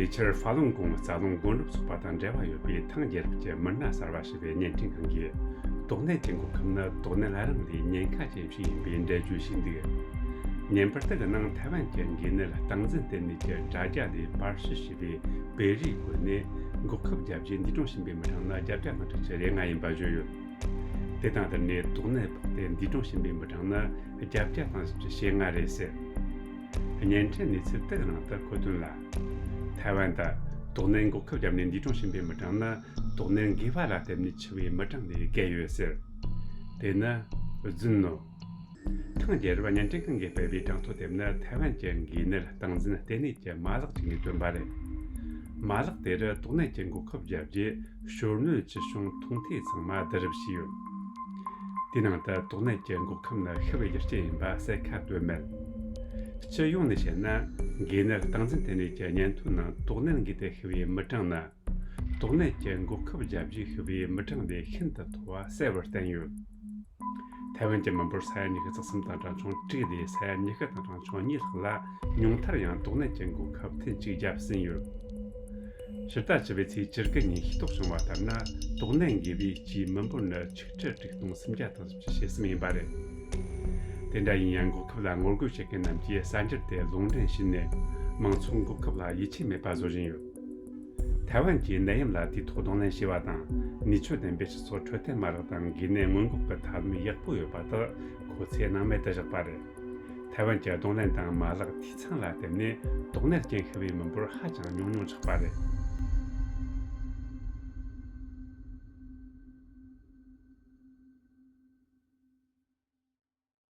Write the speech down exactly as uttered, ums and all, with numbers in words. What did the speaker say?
ཕལ་ཆེར་ཧྥ་ལུང་གོང་རྩ་རླུང་རྒོད་འགྲོ་ཚོགས་པ་དང་འབྲེལ་བ་ཡོད་པའི་ཐང་རྒྱལ་རབས་ཀྱི་མི་སྣ་གསར་བ་ཞིག་གིས་བརྙན་འཕྲིན་ཁང་གིས། དོགས་གནད་ཀྱི་འགོག་ཁབ་ནི་དོགས་གནད་རང་ལས་ཉེན་ཁ་ཅན་ཞིག་ཡིན་པའི་འགྲེལ་བརྗོད་བྱས་འདུག་བརྙན་པར་དེ་གི་ནང་ཐའེ་ཝན་གྱི་འགོས་ནད་སྟངས་འཛིན་ལྟེ་གནས་ཀྱི་དྲ་རྒྱ་ལས་པར་སྐྲུན་བྱས་པའི་བེ་རིའི་བཀོད་ནས། འགོག་ཁབ་བརྒྱབ་རྗེས་འདས་གྲོངས་ཕྱིན་པའི་མི་གྲངས་ནི་བརྒྱད་བརྒྱ་དང་དྲུག་ཅུ་རེ་ལྔ་ཡིན་པ་བརྗོད་ཡོད། དེ་དང་བསྟུན་ནས་དོགས་གནད་ཕོག་སྟེ་འདས་གྲོངས་ཕྱིན་པའི་མི་གྲངས་ནི་བརྒྱད་བརྒྱ་དང་བཞི་བཅུ་ཞེ་ལྔ་རེད་ཟེར། བརྙན་འཕྲིན་གནས་ཚུལ་དེ་གི་ནང་དུ་འཁོད་དོན་ལ། ཐའེ་ཝན་དུ་དོགས་གནད་འགོག་ཁབ་བརྒྱབ་ནས་འདས་གྲོངས་ཕྱིན་པའི་མི་གྲངས་ནི་དོགས་གནད་འགོས་པ་ལ་བརྟེན་ནས་འཆི་བའི་མི་གྲངས་ལས་བརྒལ་ཡོད་ཟེར། དེ་ནི་རྫུན་ནོ། ཐང་རྒྱལ་རབས་བརྙན་འཕྲིན་ཁང་གིས་སྤེལ་བའི་གྲངས་ཐོ་དེབ་ནི་ཐའེ་ཝན་གྱི་འགོས་ནད་སྟངས་འཛིན་ལྟེ་གནས་ཀྱི་མ་ལག་ཅིག་ནས་བཏོན་པ་རེད། མ་ལག་དེ་རུ་དོགས་གནད་ཀྱི་འགོག་ཁབ་བརྒྱབ་རྗེས། ཞོར་སྣོད་ཅི་བྱུང་མཐོང་ཐོས་ཚང་མ་བསྡུ་རུབ་བྱས་ཡོད། དེའི་ནང་དུ་དོགས་གནད་ཀྱི་འགོག་ཁབ་ནི་ཤི་བའི་རྒྱུ་རྐྱེན་ཡིན་པ་གསལ་ཁ་བཏོན་མེད། སྤྱི་ཡོངས་ནས་བཤད་ན། འགོས་ནད་སྟངས་འཛིན་ལྟེ་གནས་ཀྱི་སྙན་ཐོའི་ནང་དོགས་གནད་འགོས་ཏེ་ཤི་བའི་མི་གྲངས་ནི། དོགས་གནད་ཀྱི་འགོག་ཁབ་བརྒྱབ་རྗེས་ཤི་བའི་མི་གྲངས་ལས་ཤིན་ཏུ་མཐོ་བ་གསལ་བོར་བསྟན་ཡོད། ཐའེ་ཝན་གྱི་མི་འབོར་ས་ཡ་ཉི་ཤུ་རྩ་གསུམ་དང་གྲངས་ཆུང་དྲུག་ལས་ས་ཡ་ཉི་ཤུ་དང་གྲངས་ཆུང་གཉིས་ལྷག་ལ་ཉུང་མཐར་ཡང་དོགས་གནད་ཀྱི་འགོག་ཁབ་ཐེངས་གཅིག་བརྒྱབ་ཟིན་ཡོད། ཕྱི་ཟླ་བཅུ་པའི་ཚེས་བཅུ་དགུ་ཉིན་ཤེས་རྟོགས་བྱུང་བ་ལྟར་ན། དོགས་གནད་འགོས་པའི་སྤྱིའི་མི་འབོར་ནི་ཆིག་ཁྲི་དྲུག་སྟོང་སུམ་བརྒྱ་དང་བཞི་བཅུ་ཞེ་གསུམ་ཡིན་པ་རེད། དེ་འདྲ་ཡིན་ཡང་། འགོག་ཁབ་ལ་ངོ་རྒོལ་བྱེད་མཁན་རྣམས་ཀྱིས་གསར་འགྱུར་དེ་ལུང་འདྲེན་བྱས་ནས། མང་ཚོགས་འགོག་ཁབ་ལ་ཡིད་ཆེས་མེད་པ་བཟོ་བཞིན་ཡོད། ཐའེ་ཝན་གྱིས་ནད་ཡམས་ལ་དུས་ཐོག་གདོང་ལེན་བྱས་པ་དང་། ནུས་ཆོད་ལྡན་པའི་སྤྱི་ཚོགས་འཕྲོད་བསྟེན་མ་ལག་དང་འགོས་ནད་སྔོན་འགོག་གི་ཐབས་ལམ་ཡག་པོ་ཡོད་པ་དག་ཁོ་ཚོས་སྣང་མེད་དུ་བཞག་པ་རེད། ཐའེ་ཝན་གྱི་གདོང་ལེན་དང་མ་ལག་འཐུས་ཚང་ལ་བརྟེན་ནས། དོགས་གནད་ཀྱིས་ཤི་བའི་མི་འབོར་ཧ་ཅང་ཉུང་ཉུང་ཆགས་པ་རེད།